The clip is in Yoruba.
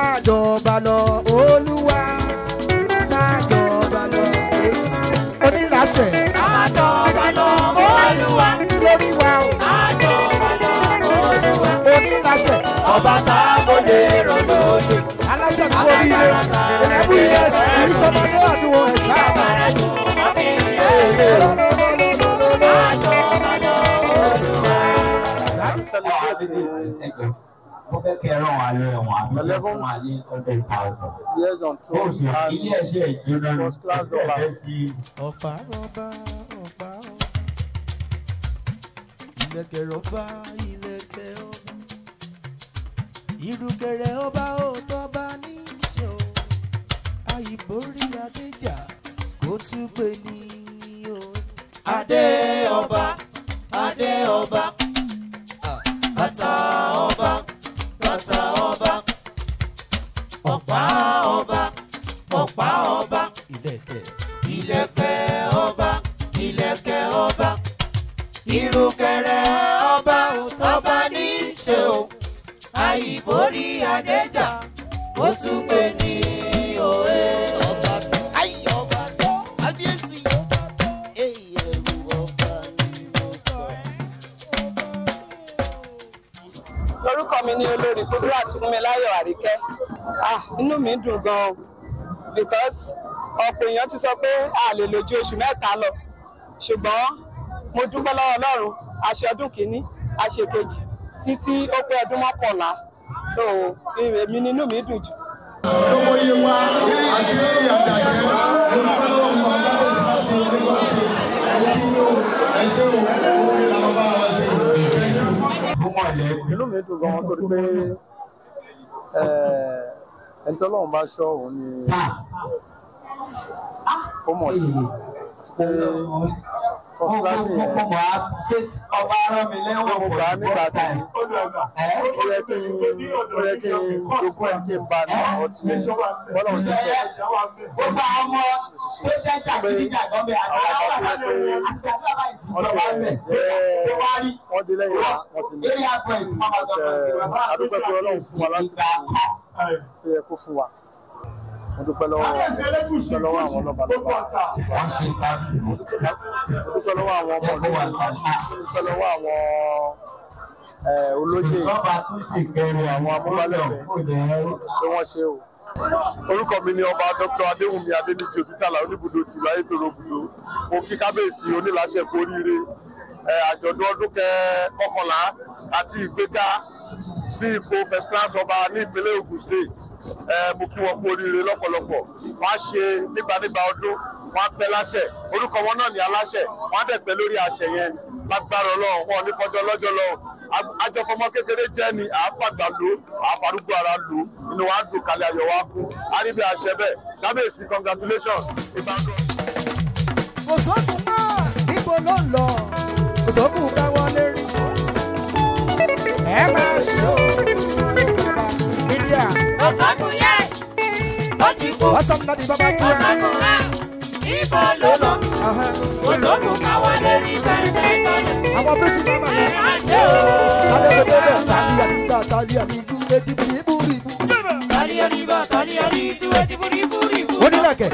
Máa jọba lọ Olúwa, máa jọba lọ onírasẹ̀. Máa jọba lọ Olúwa, lórí wa o. Máa jọba lọ Olúwa, onírasẹ̀. Ọba tá kò lè rọ̀ lóye. Aláṣẹ kú oríire, ẹ̀bú yẹn kì í sọmọdé àdúgbò ẹ̀ sábà. Agbára jù mọ́ mi èrè o. Máa jọba lọ Olúwa. Mo fẹ́ kẹ́ ẹ rán wa lọ ẹ̀wọ̀n àbí kẹ́ fún wa ní 100,000. Years on throne Oṣù ilé ẹ̀ṣẹ̀ ìjóná and first class ọba. Ẹ̀fẹ́ sí Ọ̀pá ọba ọ̀pá ọba, ìlẹ̀kẹ̀ ọba ìlẹ̀kẹ̀ ọba, ìrùkẹ̀rẹ̀ ọba ò tọ́ba ní ìṣó, àìborí adéjà kó tún gbé ní o. Adé ọba, adé ọba, bàtà ọba, bàtà ọba, ọ̀pá ọba, ọ̀pá ọba, Ìlẹ̀kẹ̀ ìlẹ̀kẹ̀ ọba, ìlẹ̀kẹ̀ ọba, ìrùkẹ̀rẹ̀ ọba ò tọ́ba ní í ṣe o, àìborí adéjà ó tún gbé ní òye. Ọba ayé ọba tó kábíyèsí èyí ẹrù ọba ni mo sọ. Orúkọ mi ni Olórí Kudirat Fúnmiláyọ̀ Àríkẹ́. Ah, inú mi dùn gan-an because ọ̀pọ̀ èèyàn ti sọ pé a lè lò ju oṣù 3 lọ, ṣùgbọ́n mo dúpẹ́ lọ́wọ́ Ọlọ́run, a ṣe ọdún kìíní, a ṣe kejì, títí ó pé ọdún 11. So èmi nínú mi dùn jù. Ọmọ iye wa àti àdàṣe olùkọ́ lọ́wọ́ alábẹ́sí láti Lagos State. Mo kí yín o, ẹ ṣé o, orin làwọn bá wa ṣe. Thank you. fún mọ̀lẹ́bí. Inú mi dùn gan-an torí pé ẹni tí Ọlọ́run bá ṣọ́ òun ni ó mọ̀ sí pé first class yẹn Mo á ṣe ọba rán mi lẹ́wọ̀n mo gbà á nígbà tí ó yẹ kí n ó yẹ kí n jogún ẹ̀ kí n bá ní ọtí bọ́lá òun ti sọ. Gbogbo àwọn ọmọ tó jẹ́ jàgídíjàgan bẹ́ẹ̀ àti àwọn àti Wọ́n ti jẹ́ wọ́n dé lẹ́yìn wa wọ́n ti lọ. Area boys máa sọ pé Adúpẹ́ pé Ọlọ́run fún wa lásìkò tó yẹ kó fún wa. Mo dúpẹ́ lọ́wọ́ dúpẹ́ lọ́wọ́ àwọn lọ́balọ́ba. Wọ́n ṣe tábìlì. Mo dúpẹ́ lọ́wọ́ àwọn ọmọ ìlú. Mo dúpẹ́ lọ́wọ́ àwọn olóyè Ìjọba tún sì kẹrin àwọn amúgbálẹ́gbẹ̀ẹ́ pé wọ́n ṣe o. Orúkọ mi ni Ọba Dr. Adéwùnmí Adéníjì Òkútàlá oníbùdó tìlú Ayétòrò Bùdó. Mo kí kábíyèsí oníláṣẹ kú oríire àjọ̀dún ọdún kọkànlá àti ìgbéga sí ipò first class ọba ní ìpínlẹ̀ Ògùn State. Mo kí wọn kú oríire lọ́pọ̀lọpọ̀. Wọ́n á ṣe nígbànígbà ọdún, wọ́n á pẹ́ láṣẹ. Orúkọ wọn náà ní aláṣẹ, wọ́n á dẹ̀ pẹ́ lórí àṣẹ yẹn lágbára Ọlọ́run, wọn ò ní fọjọ́ lọ́jọ́ lọ. Àjọfọmọ kékeré jẹ́ ni àáfàgbà lò, àáfàrúgbó ara lò, inú wa dùn kalẹ̀ ayọ̀ wa kú. A rí bí àṣẹ bẹ́ẹ̀. Kábíyèsí, congratulations. Ìbàdàn. Kò sókun náà níbo ló ń lọ, kò sókun káwọ́ lérí. Ẹ máa ṣó bàbá mídíà. Òsókun yẹ, ó ti kú. Wọ́n náà di bàbá tiwa. Òsókun ẹ, ibo ló lọ? Òsókun káwọ́ lérí fẹsẹ̀ tọ́lẹ̀. Àwọn bírísì náà mà ní. Ẹ á ṣe o. Sálẹ̀ bẹ́ẹ̀ bẹ́ẹ̀ tàbí àdìgbà tàbí àdìgbù létí búribúribú. Tọ́lí àdìgbà tọ́lí àdìgbù létí búribúribú. Onílẹ̀kẹ̀.